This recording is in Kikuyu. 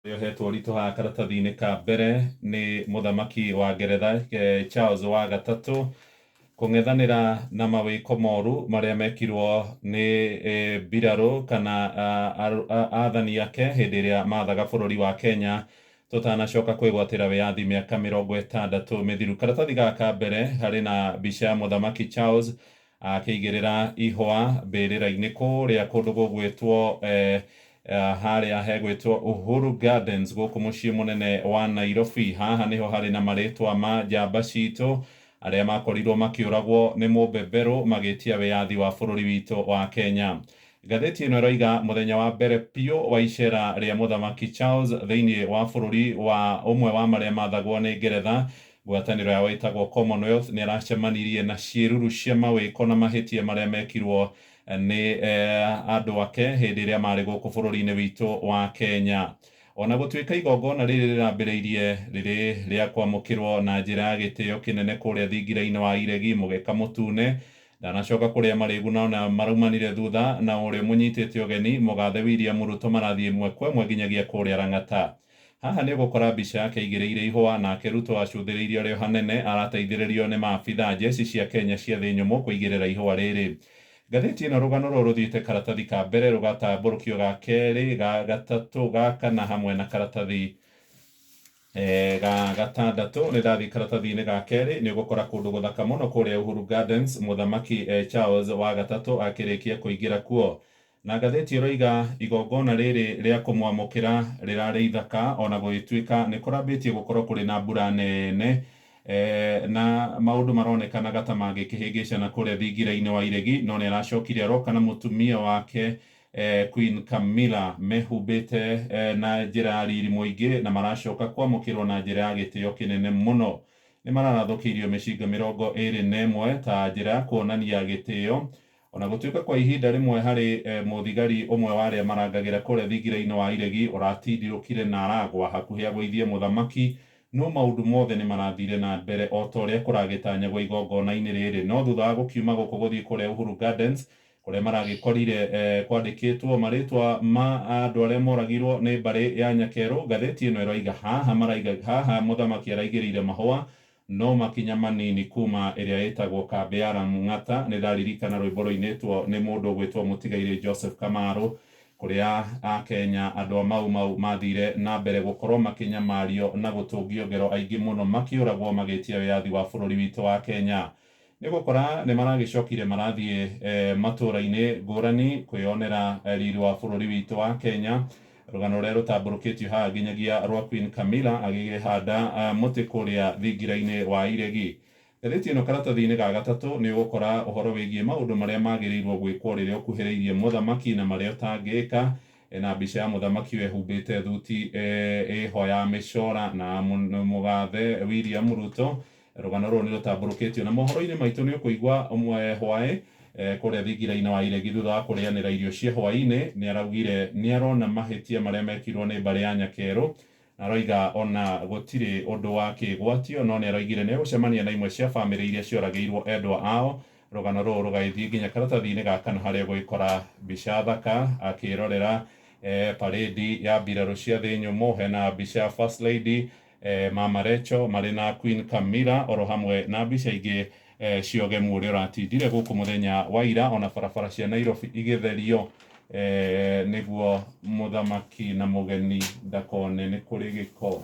Ũrĩa ũhetwo ũritũ haha karatathi-inĩ ka mbere nĩ mũthamaki wa Ngeretha Charles wa gatatũ kũng'ethanĩra na mawĩko moru marĩa mekirwo nĩ mbirarũ kana athani ake hĩndĩ ĩrĩa mathaga bũrũri wa Kenya tũtanacoka kwĩgwatĩra wĩyathi mĩaka 60 mĩthiru. Karatathi gaka ka mbere harĩ na mbica ya mũthamaki Charles akĩigĩrĩra ihũa mbĩrĩra-inĩ kũrĩa kũndũ gũgwĩtwo harĩa hegwĩtwo Uhuru Gardens gũkũ mũciĩ mũnene wa Nairobi. Haha nĩho harĩ na marĩtwa ma njamba citũ arĩa makorirwo makĩũragwo nĩ mũbeberũ magĩtia wĩyathi wa bũrũri witũ wa Kenya. Ngathĩti ĩno ĩroiga mũthenya wa mbere biũ wa icera rĩa mũthamaki Charles thĩinĩ wa bũrũri wa ũmwe wa marĩa mathagwo nĩ Ngeretha ngwatanĩro yao ĩtagwo Commonwealth nĩ aracemanirie na ciĩruru cia mawĩko na mahĩtia marĩa mekirwo nĩ andũ ake hĩndĩ ĩrĩa marĩ gũkũ bũrũri-inĩ witũ wa Kenya. Ona gũtuĩka igongona rĩrĩ rĩrambĩrĩirie rĩrĩ rĩa kwamũkĩrwo na njĩra ya gĩtĩo kĩnene kũrĩa thingira-inĩ wa Iregi mũgeka mũtune ndanacoka kũrĩa marĩgu na ona maraumanire thutha na ũrĩa mũnyitĩte ũgeni mũgathe William Ruto marathiĩ ĩmwe kwa ĩmwe nginyagia kũrĩa Lang'ata. Haha nĩ ũgũkora mbica yake aigĩrĩire ihũa nake Ruto acũthĩrĩirie ũrĩa hanene arateithĩrĩrio nĩ maabitha jeshi cia Kenya cia thĩ nyũmũ kũigĩrĩra ihũa rĩrĩ. Ngathĩti ĩno rũgano rũrũ rũthiĩte karatathi ka mbere rũgatambũrũkio ga kerĩ ga gatatũ ga kana hamwe na karatathi ga gatandatũ. Nĩ ndathiĩ karatathi-inĩ ga kerĩ nĩ ũgũkora kũndũ gũthaka mũno kũrĩa Uhuru Gardens mũthamaki Charles wa gatatũ akĩrĩkia kũingĩra kuo. Na ngathĩti ĩroiga igongona rĩrĩ rĩa kũmwamũkĩra rĩrarĩ ithaka ona gũgĩtuĩka nĩ kũrambĩtie gũkorwo kũrĩ na mbura nene na maũndũ maronekanaga ta mangĩkĩhĩngĩcana kũrĩa thingira-inĩ wa Iregi no nĩ aracokire aroka na mũtumia wake Queen Camilla mehumbĩte na njĩra ya riri mũingĩ na maracoka kwamũkĩrwo na njĩra ya gĩtĩo kĩnene mũno. Nĩ mararathũkĩirio mĩcinga 21 ta njĩra ya kuonania gĩtĩo ona gũtuĩka kwa ihinda rĩmwe harĩ mũthigari ũmwe wa arĩa marangagĩra kũrĩa thingira-inĩ wa Iregi ũratindirũkire na aragwa hakuhĩ agũithie mũthamaki no maũndũ mothe nĩ marathire na mbere o ta ũrĩa kũragĩtanyagwo igongona-inĩ rĩrĩ. No thutha wa gũkiuma gũkũ gũthiĩ kũrĩa Uhuru Gardens kũrĩa maragĩkorire kwandĩkĩtwo marĩtwa ma andũ arĩa moragirwo nĩ mbarĩ ya Nyakerũ ngathĩti ĩno ĩroiga haha maraiga haha mũthamaki araigĩrĩire mahũa no makinya manini kuma ĩrĩa ĩtagwo kambĩ ya Lang'ata. Nĩ ndaririkana rwĩmbo rũinĩtwo nĩ mũndũ ũgwĩtwo mũtigairĩ Joseph Kamaru kũrĩa akenya andũ a Mau Mau mathire na mbere gũkorwo makĩnyamario na gũtũngio ngero aingĩ mũno makĩũragwo magĩtia wĩyathi wa bũrũri witũ wa Kenya. Nĩ gũkora nĩ maragĩcokire marathiĩ matũra-inĩ ngũrani kwĩyonera riri wa bũrũri witũ wa Kenya. Rũgano rũrĩa rũtambũrũkĩtio haha nginyagia rwa Queen Camilla agĩkĩhanda mũtĩ kũrĩa thingira-inĩ wa Iregi. Ngathĩti ĩno karatathi-inĩ ga gatatũ nĩ ũgũkora ũhoro wĩgiĩ maũndũ marĩa magĩrĩirwo gwĩkwo rĩrĩa ũkuhĩrĩirie mũthamaki na marĩa ũtangĩka. Na mbica ya mũthamaki wehumbĩte thuti ĩho ya mĩcora na mũgathe William Ruto. Rũgano rũrũ nĩ rũtambũrũkĩtio na mohoro-inĩ maitũ nĩ ũkũigua ũmwe hwaĩ kũrĩa thingira-inĩ wa Iregi thutha wa kũrĩanĩra irio cia hwaĩ-inĩ nĩ araugire nĩ arona mahĩtia marĩa mekirwo nĩ mbarĩ ya Nyakerũ na aroiga ona gũtirĩ ũndũ wa kĩgwatio no nĩ aroigire nĩ egũcemania na imwe cia bamĩrĩ iria cioragĩirwo endwa ao. Rũgano rũrũ rũgagĩthiĩ nginya karatathi-inĩ ga kana harĩa ũgũgĩkora mbica thaka akĩrorera parade ya mbirarũ cia thĩ nyũmũ. Hena mbica ya First Lady Mama Rachel marĩ na Queen Camilla oro hamwe na mbica ingĩ cia ũgemu ũrĩa ũratindire gũkũ mũthenya wa ira ona barabara cia Nairobi igĩtherio nĩguo mũthamaki na mũgeni ndakone nĩ kũrĩ gĩko.